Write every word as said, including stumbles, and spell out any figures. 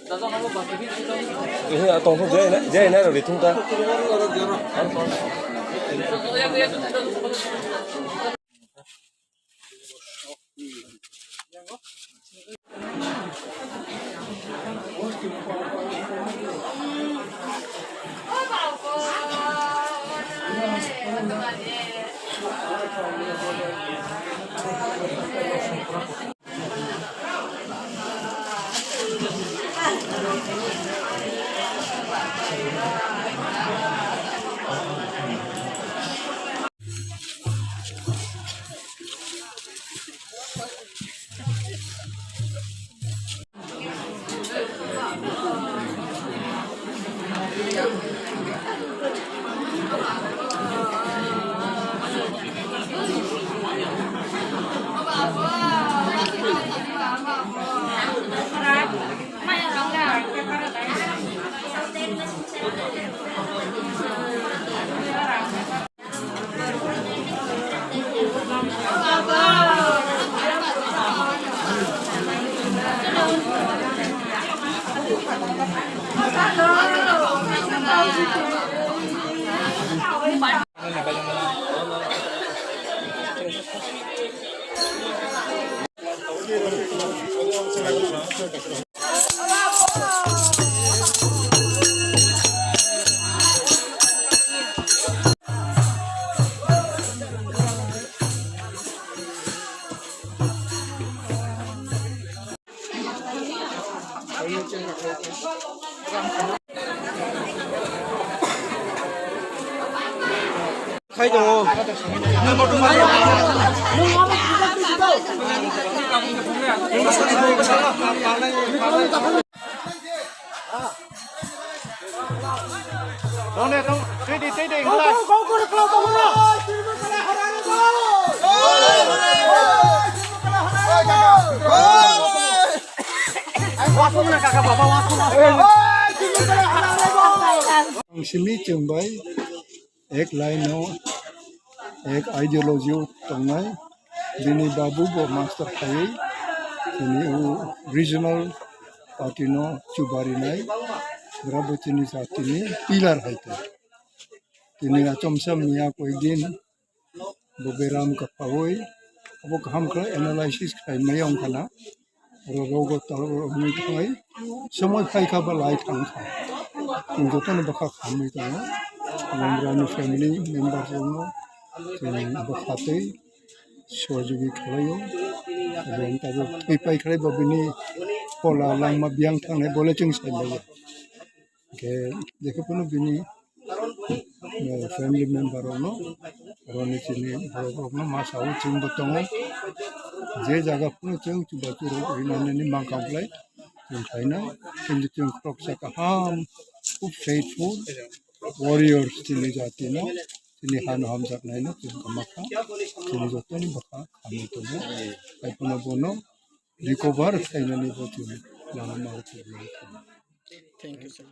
Eh, atong thung jai na, jai na rw thung ta. Khai tongo. Tong de, tong, twi di, twi di, wngkha. Ang simi chwng bai ek line o, ek ideology o tongnai. Bini babu bo master khaiwi, bini o regional party no chubarinai, bwrabo chini jatini pillar hai khe. Tini achomsa miya koikdin bo beram kwphaui, abo kaham khe analysis khlai maya wngkha na. Oro rogo talo rok wngwi thangwi somoi phai kha ba lai thang kha. Chwng jotono bwkha khamwi tongo. Lambrani family members rokno chwng bwkha twi sohojogwi khlaio. Abo wng tabuk thwi pai khlai bo bini pola langma biyang thangnai bole chwng sai maya. Hwnkhe jekhe phano bini, eh, family member rokno, oroni chini borok rokno ma sao chwngbo tongo. Je jaga phano chwng chubachu rok rinani mankha khlai chwng khaina, kintu chwng khoroksa kaham, khub faithful warriors chini jatino, chini hano hamjaknaino chwng kamakha, chini jotoni bwkha khamwi tongo. Haiphano bono recover khlainani bo chwng lama ma rwkha. Thank you, sir.